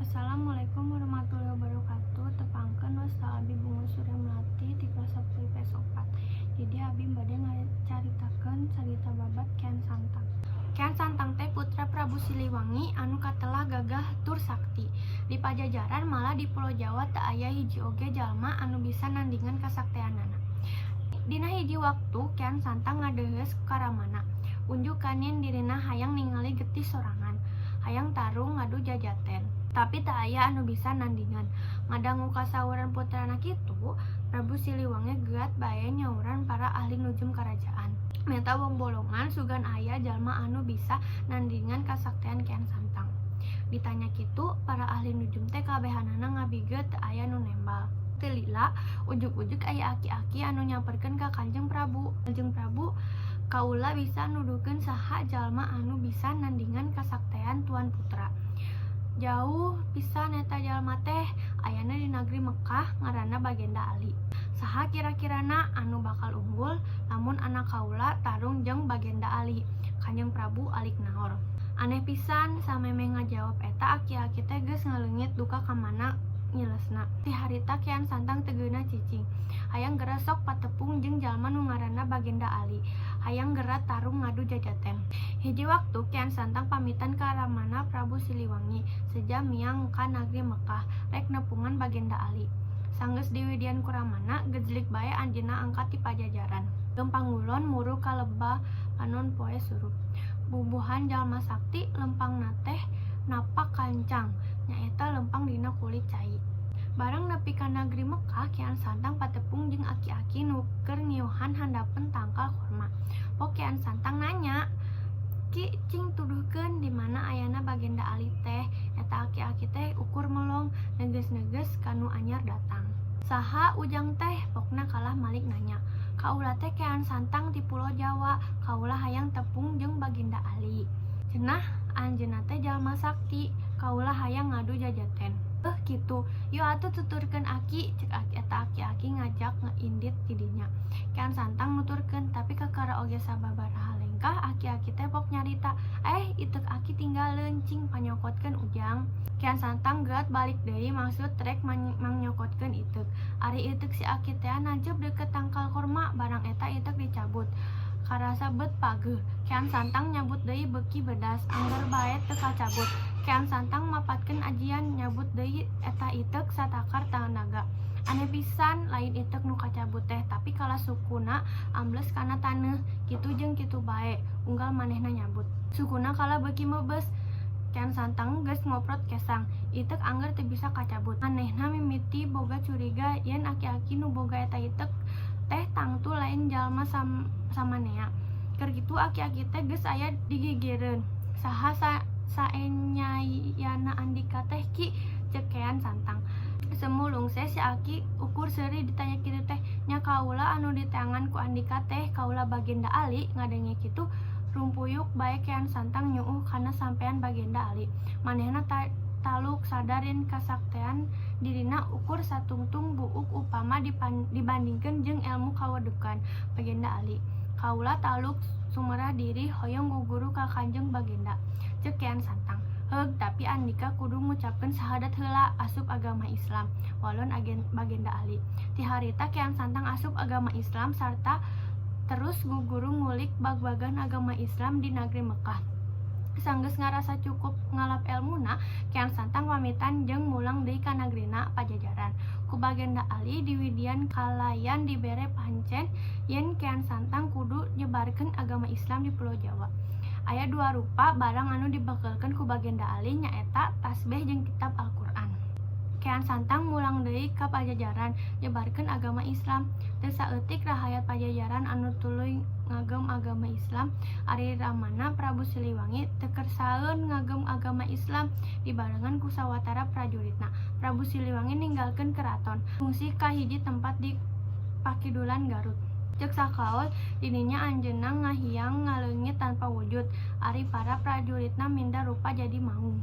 Assalamualaikum warahmatullahi wabarakatuh. Tepangkeun, wasta abi Bunga Surya Melati ti kelas 10 IPS 4. Jadi abi bade ngacaritakeun carita babad Kian Santang. Kian Santang teh putra Prabu Siliwangi anu katelah gagah tur sakti. Di Pajajaran, malah di Pulau Jawa, teu aya hiji oge jalma anu bisa nandingan kasakteanana. Dina hiji waktu Kian Santang ngadeuheus ka ramana. Unjuk kanin dirina hayang ningali getih sorangan. Hayang tarung ngadu jajaten. Tapi teu aya anu bisa nandingan. Ngadangu kasauran putrana kitu, Prabu Siliwangi geat bae nyauran para ahli nujum karajaan. Menta bongbolongan sugan aya jalma anu bisa nandingan kasaktean Kian Santang. Ditanya kitu, para ahli nujum teh kabehanana ngabigeh, teu aya nu nembal. Teu lila, ujug-ujug aya aki-aki anu nyamperkeun ka Kanjeng Prabu. "Kanjeng Prabu, kaula bisa nuduhkeun saha jalma anu bisa nandingan kasaktean Tuan Putra. Jauh pisan eta jalma teh, ayana di nagri Mekkah, ngaranna Bagenda Ali. Saha kira-kirana anu bakal unggul lamun anak kaula tarung jeung Bagenda Ali?" Kanjeng Prabu alik naor. Aneh pisan, samemeh ngajawab eta aki-aki teh geus ngaleungit duka ka mana ngilesna. Ti harita Kian Santang teu geunah cicing. Hayang gera sok patepung jeung jalma nu ngaranna Bagenda Ali. Hayang gera tarung ngadu jajaten. Hiji waktu Kian Santang pamitan ka ramana Prabu Siliwangi, seja miang ka nagri Mekkah rek nepungan Bagenda Ali. Sanggeus diwidian ku ramana, gejlig bae anjeunna angkat ti Pajajaran. Leumpang ngulon muru ka lebah panon poe surup. Bubuhan jalma sakti lempangna teh napak kancang, nyaeta lempang dina kulit cai. Barang nepi ka nagri Mekkah, Kian Santang patepung jeung aki-aki nu keur ngiuhan handapeun tangkal korma. Pok Kian Santang nanya, "Ki, cing tuduhkeun di mana ayana Bagenda Ali teh?" Eta aki-aki teh ukur melong neges-neges ka nu anyar datang. "Saha ujang teh?" Pokna kalah malik nanya. "Kaula teh Kian Santang ti Pulo Jawa, kaula hayang tepung jeung Baginda Ali. Cenah anjeunna teh jalma sakti, kaula hayang ngadu jajaten." "Eh, kitu, yuk atuh tuturkeun aki," cek eta aki-aki ngajak indit ti dinya. Kian Santang nuturkeun, tapi kakara oge sababaraha lengkah aki-aki teh pok nyarita, "Eh, iteuk aki tinggaleun, cing panyokotkeun ujang." Kian Santang geat balik deui maksud rek mangyokotkeun iteuk. Ari iteuk si aki teh nancep deukeut tangkal korma, barang eta iteuk dicabut. Karasa bet pageuh. Kian Santang nyabut deui beuki bedas, angger bae teu kacabut. Kian Santang mapatkeun ajian, nyabut deui eta iteuk satakar tanaga. Aneh pisan, lain iteuk nu kacabut teh, tapi kalah sukuna ambles kana taneuh. Kitu jeung kitu bae unggal manehna nyabut. Sukuna kalah beuki mebes. Kian Santang geus ngoprot kesang, iteuk angger teu bisa kacabut. Manehna mimiti boga curiga yen aki-aki nu boga eta iteuk teh tangtu lain jalma samanea. Keur kitu aki-aki teh geus aya digigireun. "Saha saenyayana andika teh, Ki?" cek Kian Santang. Semu lungse si aki ukur seuri ditanya kitu teh. "Nya kaula anu diteangan ku andika teh, kaula Baginda Ali." Ngadenge kitu rumpuyuk bae Kian Santang nyuuh kana sampean Baginda Ali. Manehna taluk sadar yen kasaktean dirina ukur satungtung buuk upama dibandingkeun jeung elmu kawedukan Baginda Ali. "Kaula taluk sumerah diri hoyong guguru ka Kanjeng Baginda," cek Kian Santang. "Heug, tapi andika kudu ngucapkeun sahadat heula asup agama Islam," walon Baginda Ali. Ti harita Kian Santang asup agama Islam sarta terus guguru ngulik bagbagan agama Islam di nagri Mekkah. Sanggeus ngarasa cukup ngalap elmuna, Kian Santang pamitan jeung mulang deui ka nagrina Pajajaran. Ku Bagenda Ali diwidian kalayan dibere pancen yen Kian Santang kudu nyebarkeun agama Islam di Pulo Jawa. Aya dua rupa barang anu dibekelkeun ku Bagenda Ali, nyaeta tasbeh jeung kitab Al-Qur'an. Kian Santang mulang deui ka Pajajaran nyebarkeun agama Islam. Teu saeutik rahayat Pajajaran anu tuluy ngagem agama Islam. Ari ramana Prabu Siliwangi teu kersaeun ngagem agama Islam dibarengan ku sawatara prajuritna. Prabu Siliwangi ninggalkeun keraton, ngungsi ka hiji tempat di Pakidulan Garut. Cek sakaol, didinya anjeunna ngahiang ngaleungit tanpa wujud, ari para prajuritna minda rupa jadi maung.